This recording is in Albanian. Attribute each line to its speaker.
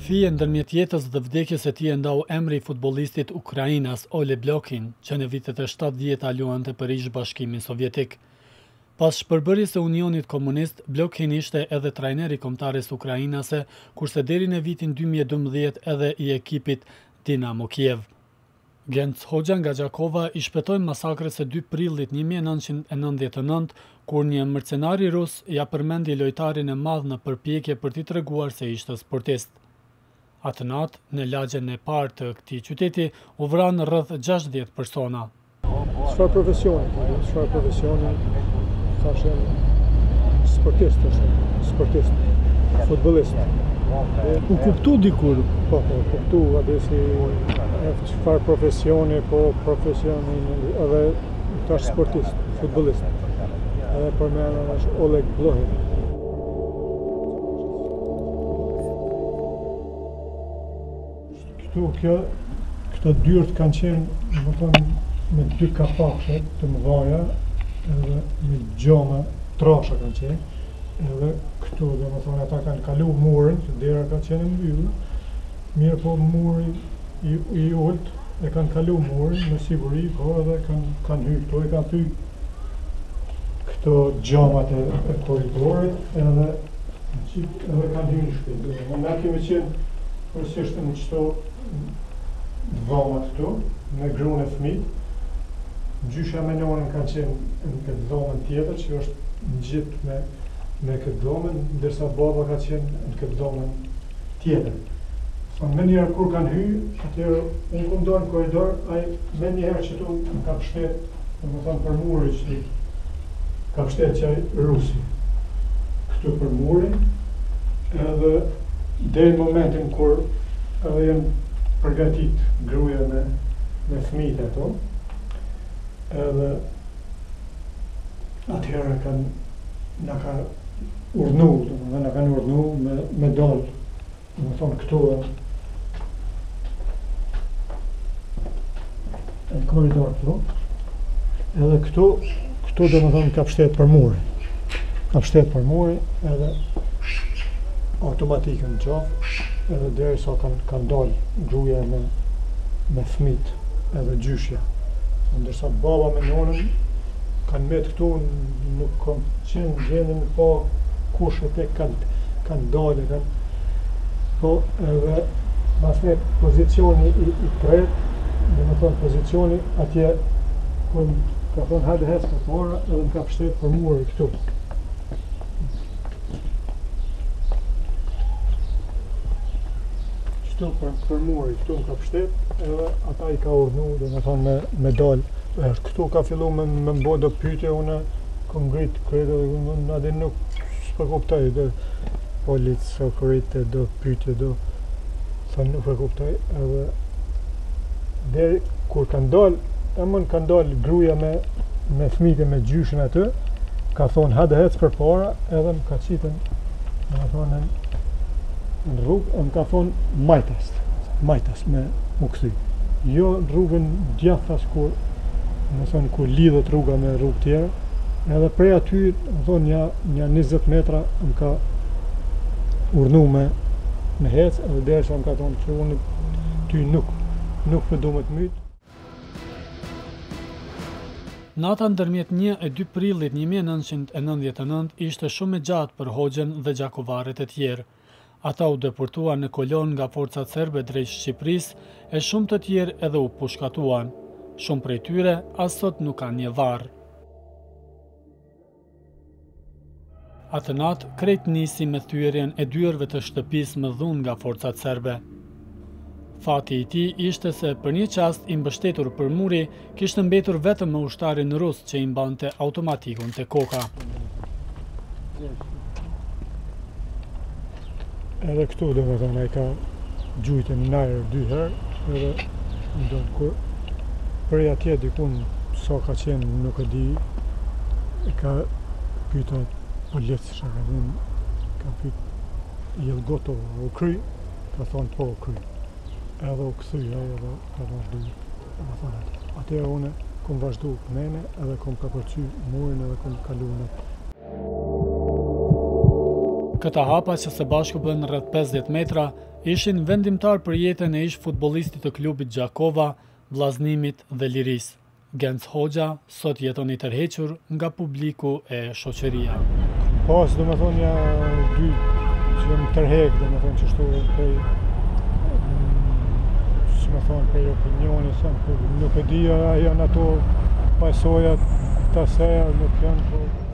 Speaker 1: Fije ndërmjet jetës dhe vdekjes së tij e ndau emri i futbollistit ukrainas Ole Blokhin, që në vitet e shtatëdhjeta luante për ish-Bashkimin Sovjetik. Pas shpërbërjes së Unionit Komunist, Blokhin ishte edhe trajner i kombëtares ukrainase, kurse deri në vitin 2012 edhe i ekipit Dinamo Kiev. Genc Hoxha nga Gjakova i shpëtoi masakrës së 2 prillit 1999, kur një mercenari rus ia përmendi lojtarin e madh në përpjekje për t'i treguar se ishte sportist. Atë natë, në lagjen e parë të këtij qyteti, u vranë rreth 60 persona.
Speaker 2: Çfarë profesioni, çfarë profesioni, thashë sportist, sportist, futbollist.
Speaker 1: U kuptu dikur?
Speaker 2: Po, po, u kuptu, atë si çfarë profesioni, po profesioni, edhe tash sportist, futbollist. Edhe përmenda është Oleg Blohin. Këtu kjo, këto dyert kanë qenë, domethonë, me dy kapakë të mëdhaja, edhe me xhama trasha kanë qenë, edhe këtu, domethonë, ata kanë kalu murin, se dera ka qenë e mbyllur, mirëpo muri i, i ult, e kanë kalu murin, me siguri, po edhe kanë, kanë hy këtu, e kanë thy këto xhamat e, e korridorit, edhe Edhe kanë hyrë në shtëpi. Domethënë na kemi qenë kryesisht në qëto dhomat këtu, me gruan e fëmijët. Gjyshja me nonën kanë qenë në këtë dhomën tjetër që është ngjit me me këtë dhomën, ndërsa baba ka qenë në këtë dhomën tjetër. Thonë, menjëherë kur kanë hy, atëherë unë kom dalë në korridor, ai menjëherë qëtu më ka pështet, domethonë për muri që ka pështet qaj rusi. Këtu për muri, edhe deri në momentin kur edhe janë përgatit gruja me, me fëmijët ato, edhe atëherë kanë na ka urdhnu, domethënë na kanë urdhnu me, me dalë, domethonë këtu e në korridor këtu, edhe këtu, këtu domethonë ka pështet për muri, ka pështet për muri, edhe automatikën në qafë, edhe deri sa kanë kanë dalë gruja me, me fmit, edhe gjyshja. Ndërsa baba me nonën kanë met këtu, nuk kom qenë në gjendje me pa kush e tek kanë kanë dalë kanë po edhe masnej pozicioni i, i tretë, domethonë pozicioni atje ku më ka thonë hajde hec përpara edhe më ka pështet për muri këtu. Këtu për, për muri, këtu më ka pështet edhe ata i ka urdhnu, domethonë me, me dalë. Është këtu ka fillu me, me më bo do pyetje, unë kom ngrit kryet edhe unë atë nuk s'po kuptoj, do polic, sokorite, do pyetje, do thonë nuk e kuptoj edhe deri kur kanë dalë, emën kanë dalë gruaja me me fëmijët e me gjyshin aty, ka thonë hajde hec përpara, edhe më ka qitën, domethonë, në rrugë, e më ka thonë majtas, majtas me u kthy. Jo në rrugën djathtas kur, domethonë, kur lidhet rruga me rrugë tjera, edhe prej aty, domethonë, një, një 20 metra më ka urdhnu me, me hec, edhe derisa më ka thonë që unë ty nuk, nuk po du me të mytë.
Speaker 1: Nata ndërmjet 1 e 2 prillit 1999 ishte shumë e gjatë për Hoxhën dhe gjakovarët e tjerë. Ata u deportuan në kolonë nga forcat serbe drejt Shqipërisë e shumë të tjerë edhe u pushkatuan. Shumë prej tyre as sot nuk kanë një varr. Atë natë, krejt nisi me thyerjen e dyerve të shtëpisë me dhunë nga forcat serbe. Fati i tij ishte se për një çast i mbështetur për muri, kishte mbetur vetëm me ushtarin rus që i mbante automatikun te koka.
Speaker 2: Edhe këtu, domethonë, ai ka gjujtë në ajër dy herë, edhe në kur prej atje dikun sa ka qenë nuk e di, e ka pyta polic, shka ka qenë, ka pyt jel gotovo, u kry, ka thonë po u kry. Edhe u kthy ai edhe ka vazhdu, domethonë atë. Atëherë unë kom vazhdu mene edhe kom kapërcy murin edhe kom kalu në.
Speaker 1: Këta hapa që së bashku bënë rreth 50 metra, ishin vendimtar për jetën e ish futbollistit të klubit Gjakova, Vllaznimit dhe Lirisë. Genc Hoxha sot jeton i tërhequr nga publiku e shoqëria.
Speaker 2: Pas, domethonë, nja dy që jam tërhek, domethonë, qështu prej, mm, si me thonë, prej opinionit, po nuk e di a janë ato pasojat të aseja, nuk janë, po...